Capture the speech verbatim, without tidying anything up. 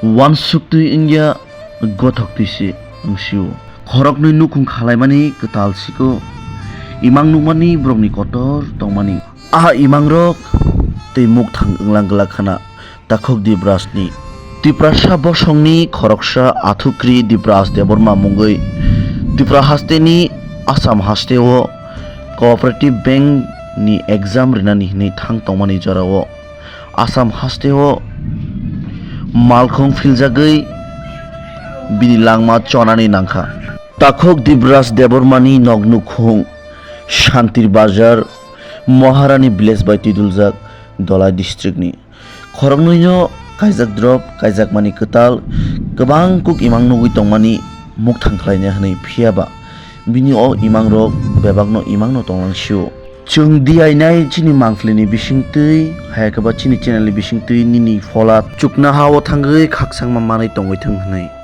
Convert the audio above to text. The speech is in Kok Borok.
Uansuk twi wngya, gothok twi se wngsio. Khoroknwi nukhung khalaimani kwtal siko. Imang nukmani borokni kotor tongmani. A imangrok tei mukthang wnglang glak khna. Takhuk Dibrasni. Tiprasa bosongni khoroksa Athukri Dibras Debbarma mungwi Tripura hasteni Assam hasteo Cooperative Bank ni exam rinani hinwi thang tongmani jorao Assam hasteo malkhung philjagwi bini langma chonani nangkha. Takhuk Dibras Debbarmani nok nukhung Shantir Bazar, Maharani Village bai twiduljak Dholai district ni. Khoroknwino kaijak drop, kaijakmani kwtal, kwbang kuk imang nugwi tongmani mukthang khlaina hwnwi, phiyaba bini o imangrok bebakno imangno tonglangsio. Chwng diyainai chini mangphlini bisingtwi, hayakhe ba chini channel ni bisingtwi nini phola chukna ha-o thangwi khakchangma manwi tongwi thwng hwnwi.